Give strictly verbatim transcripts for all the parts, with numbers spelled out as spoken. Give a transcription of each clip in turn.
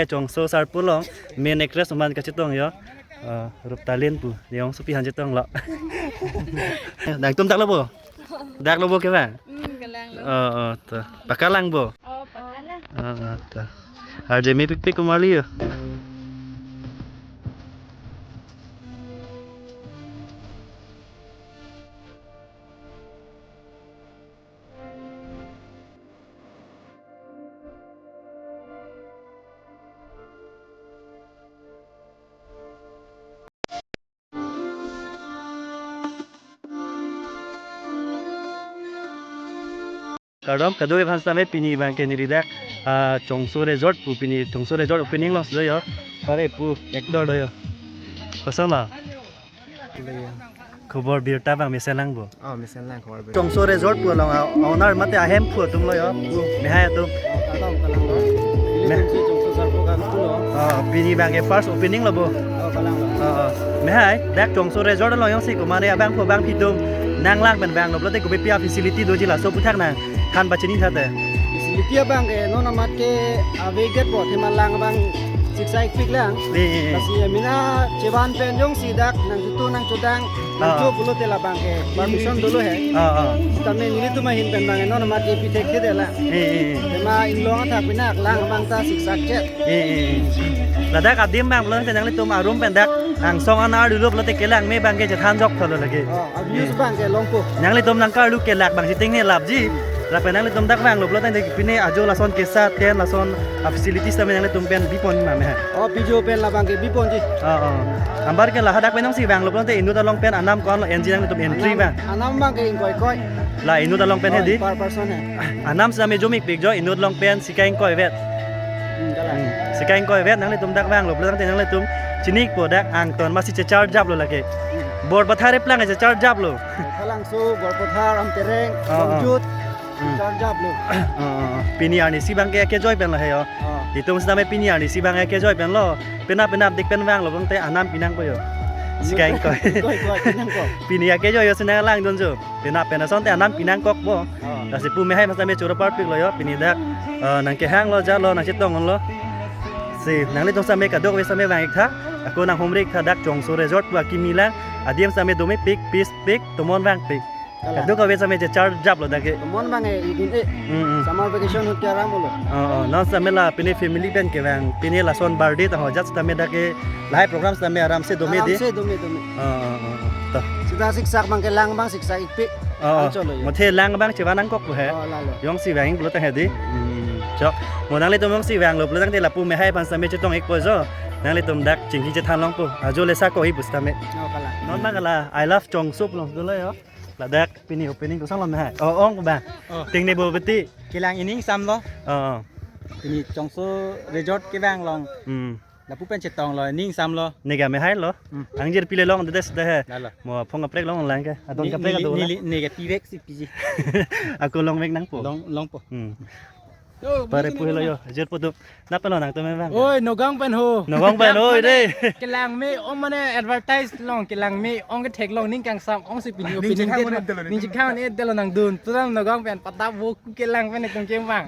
Chongso Sarpo along main actress amen kachetong jo. Eh, Ruptalin pu, jongsi pi aphan chetonglo. Nangtum dak lo bo? Dak lo bo kevang? Hmm, kelang lo. Oh, oh, to. Pakalang bo? Oh, pakalang. Oh, oh, to. Arje mepikpik komarli jo. Kardom, kadokave aphan sitame pini abangke neli dak, ah, Chongso Resort pu, pini Chongso Resort opening lo, do jo. Pare pu, ekdor do jo. Koson lo? Khobor birta abang mesen lang bo. Oh, mesen lang khobor birta. Chongso Resort pu along a-owner mate ahemphu atum lo jo. Pu, mehai atum. Oh, kardom, kardom. Meh- Nelitum si Chongso Sarpo kangpu lo. Oh, pini abangke first opening lo bo. Oh, kalang lo. Oh, oh. Mehai, dak Chongso Resort along jongsi komatne abangphu abangphi atum nanglang pen vanglo pulote kopi pi a-facility doji, laso aputhak nangthan pachini thate. Facility abangke non amat ke ave det bo, athema lang abang siksa ikpik lang. Ni. Lasi amena chevan pen jongsi dak nangchutu nangchodang, ah, nangcho pulote labangke permission dolo he. Ah, ah. Tame nelitum ahin pen abangke non amat ke pi thekthedet lang. Eh, eh, eh. Athema inglong athak pinak lang abang ta siksak chet. Eh, eh, eh. Ladak adim abang pulote nanglitum a-room pen dak angsong an arlu lo pulote kelang me abangke chethan joktholo lake. Oh, a-views abangke longpo. Nanglitum nangkarlu kelak abang si tengne lapji. Lapen nanglitum dak vanglo pulote pine ajo lason kesa tent lason a-facilities tame nanglitum pen bipon ma mehai? Oh, pijo pen labangke biponji. Oh, oh. Anparke la hadak pen jongsi vanglo pulote inut along pen anam ko-an lo enji nanglitum entry abang? Anam abangke ingkoi koi. La inut along pen he di? Oh, per person he. Anam sitame jomik pik jo, inut along pen sika ingkoi vet. Hmm, kalang. Hmm, sika ingkoi vet nanglitum dak vanglo pulote nanglitum chinikpo dak angton masi checharge japlo lake. Hmm. Borpathar eplang checharge japlo. Khalangso, Borpathar, Amtereng, oh, oh, Wangjut, hmm, checharge japlo. Oh, oh, oh. Pini arnisi abangke kejoi pen lo he jo. Oh. Itum sitame pini arnisi abangke kejoi pen lo. Penap penap dik pen vanglo pulote anam pinangpo jo. Sika ingkoi. Ingkoi, ingkoi, pinangkok. Pini akejoi jo si nanglang dunjo. Penap pen asonte anam pinangkokpo. Oh. Lasi pu mehai aphan sitame choro parpik lo jo. Pini dak, eh, nangkehang lo, jalo, nangchetong lo. Si, nanglitum sitame kadokave sitame vang ik tha. Ako nanghumri ik tha dak Chongso Resort pu akimi lang. Adim sitame domepik, peace pik, tomon vangpik. Kalang. Kadokave sitame checharge japlo dak ke. Tomon abangke idun e. Hmm, hmm. Summer vacation ahut ke aram lo. Oh, oh. Non sitame la pine family pen kevang, pine lason birthday ta ho, jat sitame dak ke lahai program sitame aramse dome di. Aramse dome, dome. Oh, oh, oh, oh. To. Sita siksak abangke lang abang siksak ikpik. Oh, oh. Anchot lo jo. Mothe lang abang chevan nangkokpo he. Oh, lalo. Jongsi vang pulote he di. Hmm. Chok. Mo nanglitum jongsi vanglo pulote lapu mehai aphan sitame chetong ikpo jo. Nanglitum dak chingki chethan longpo. Ajo le sa ko-i pu sitame. Oh, kalang. Non abang la I love Chongso pu along dolo jo. Ladak pini opening koson lo mehai? Oh, ong abang. Oh. Tengne bo beti. Kelang, ining samlo. Oh, oh. Pini Chongso Resort kevang along. Hmm. Lapu pen chetonglo, ining samlo. Neke mehai lo. Hmm. Angjir pile long dedes deh. Lalo. Mo aphong kaprek long lang ke. Adon ni, kaprek ni, adon ni, la. Neke pirek si piji. Ako longvek nangpo. Long, longpo. Hmm. Pare pu helo jo, ajirpo tu. Nap lo nangtum abang? Oi, Nagaon pen ho. Nagaon pen, oi, de. Kelang me-ong mane advertise long, kelang me-ong ke theklong ning kangsam ong si pini. Ning opening chekhan date, ning chekhan e delo nangdun. Tutam Nagaon pen patap vo ku kelang pen etum kevang.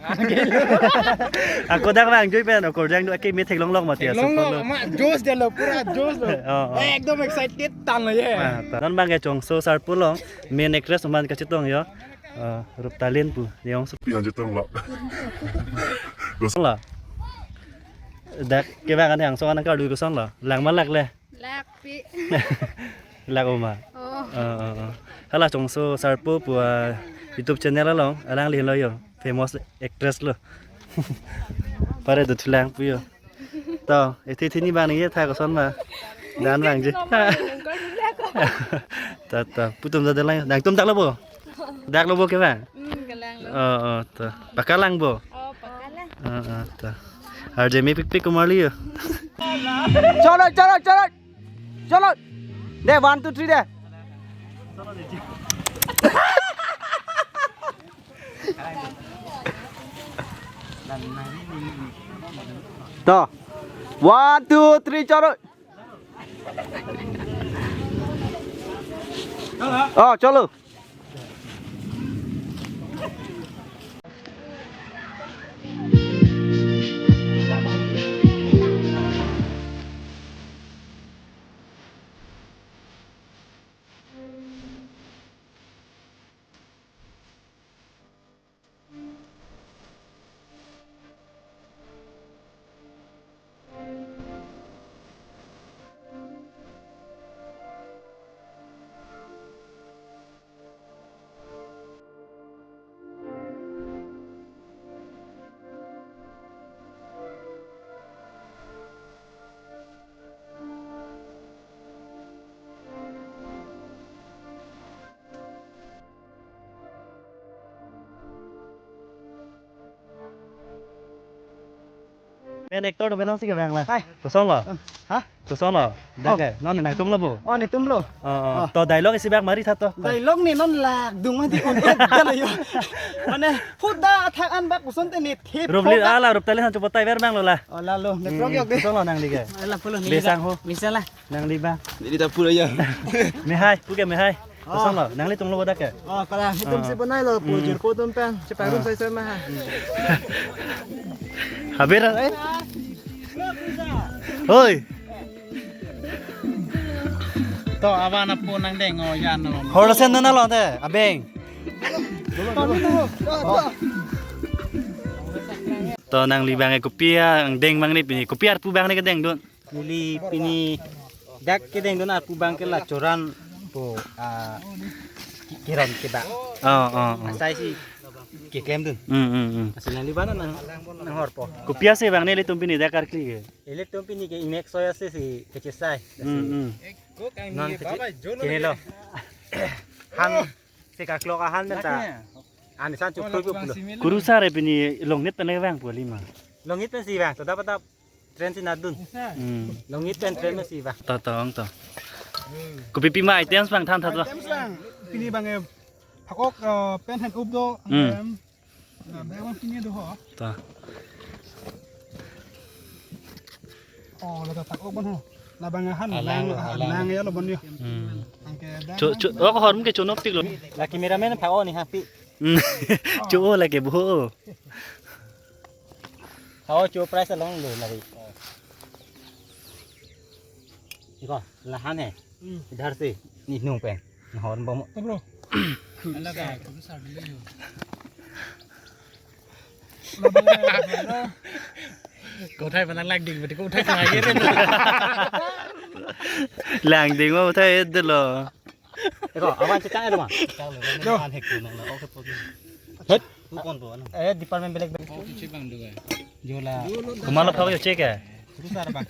Ako dak vang joi pen, ako jang do ake me theklong long mati. Theklong long, ma josh delo, pura josh lo. Oh, oh. Ekdom excited tan lo ye. Ah, ta. Non abangke Chongso Sarpo along main actress amen kachetong jo. Ah, Ruptalin pu, jongsi pi aphan chetonglo. Koson lo? Dak kevang an angsong an nangkarlu koson lo? Lang ma lak le? Lakpi. Lak oma? Oh. Ah, ah, ah. Hala Chongso Sarpo pu, ah, YouTube channel along alangli lo jo. Famous actress lo. Pare dothulang pu jo. To, ithi thini abang ningje tha koson ma. Dan abang je. Ta, ta. Pu atum ta delo. Nangtum dak lo bo? Dak lo bo kevang? Hmm, kelang lo. Oh, oh, to. Pakalang bo? Oh, pakalang. Oh, oh, to. Arje mepikpik komarli jo. Cholo, cholo, cholo. Cholo. De, one, two, three de. To. One, two, three, cholo. Oh, cholo. Main actor do benang si kevang la. Hai. Kosong lo? Ha? Kosong lo? Dak Oh. ke? Non nangtum lo bo? Oh, netum lo. Oh, oh. Oh. To dialogue isi bak mari tha to. Dialogue ni non lak dung mati un et dalo yo. Mane huda athak an bak koson te ni thip Rupli phoda. Ala ruptali han chupotai ver bang lo la. Oh, lalo. Netrok Hmm, yok de. Kosong lo nangli ke? Ala pulo ni. Besang ho. Bisa la. Nangli bang. Jadi dapur aja. Mehai, pu ke mehai. Kosong lo, nanglitum lo dak ke? Oh, kalang hitum Ah. si bonai lo, pu Hmm. jirpo tum pen, si pangrum Ah. sai sai ma ha. Haber, eh? Hoi. To, awan apo nangdeng, oh, yan, oh. Hor sen na lo te, abeng. To, nangli bang ke kopi angdeng bang ni pini, kopi arpu bang ni kedengdun. Neli pini dak kedengdun arpu bang ke la choran po, ah, ki-, kiron ke ba. Oh, oh, oh. Asai si keklemdun. Hmm, hmm, hmm. Asai nangli bana nang, nanghorpo. Kopi ase bang nelitum pini dak karkli ke? Ilitum pini ke inek soya se si kechesai. Hmm, hmm. Non keche-, kini lo. Han se kaklok ahan menta. Anisan chukpui pulo. Kurusar e pini Longnit pen ke bang pu lima. Longnit pen si bang, to dapat tap train si nadun. Hmm. Longnit pen train si bang. To, to, ong to. Kopi pi ma items bang than tha to. Items bang. Pini bang, eh, phak-ok, eh, pen hen up do, Hmm. em, na bag bang pini do ho. To. Oh, la ta phak-ok bon ho. La bang han, Alang, lang, alang. Lang ya lo bon yo. Hmm. Angke dak Cho, cho, ok hor ke chonok tik lo. La cameraman phak-ok ni happy. Hmm. Cho la ke bo. Hao cho price along lo lari. Iko, la han hai. Hmm. Idhar se, ni nung pen. Nahon bom. To bro. Ala ka, tu sa bile yo. Kothai panang lang ding, berarti kothai kena aja deh. Lang ding ma kothai deh lo. Iko, awan cekang ya, Roma? Cekang lo, Yo. An hek tu nang lo, oke, oke. Het. Tu kon tu, anu. Eh, department belek belek. Oh, tu cek bang dua. Jola. Kemana kau cek ya? Terus ada bang.